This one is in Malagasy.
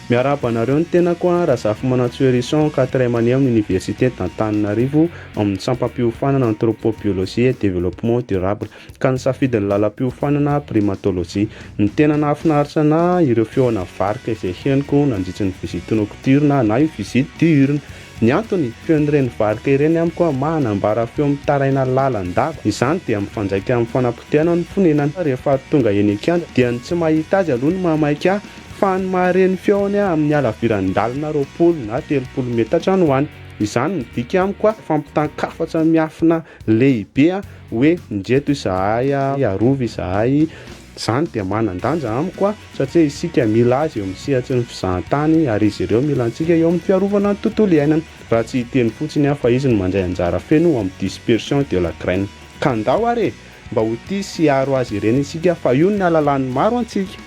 Miarahaba anareo ny tenako a, Razafimanantsoa Herison, quatrième année amin'ny Université d'Antananarivo amin'ny sampam-piofanana Anthropobiologie et Développement Durable ka nisafidy ny lalam-piofanana Primatologie. Ny tena nahafinaritra anah ireo feona varika izay henoko nandritry ny visite nocturne na io visite diurne. Ny antony, feon'ireny varika ireny amiko manambara feo mitaraina lalandava. Izany dia mifandraika amin'ny fanapotehana ny fonenany. Rehefa tonga eny an-kianja dia ny tsy mahita azy aloha no mahamaika ahy fa ny mahare ny feony amin'ny halaviran-dalana 20 na 30 metatra any ho any. Izany midika amiko fampitan-kafatra miafina lehibe hoe indreto izahay, arovy izahay. Izany dia manan-danja amiko satria isika mila azy eo amin'ny sehatry ny fizahantany ary izy ireo mila antsika eo amin'ny fiarovana ny tontolo iainana. Raha tsy hiteny fotsiny aho fa izy no mandray anjara feno amin'ny dispersion de la graine. Ka ndao ary e! Mba ho tia sy hiaro azy ireny isika fa io no nahalalan'ny maro antsika.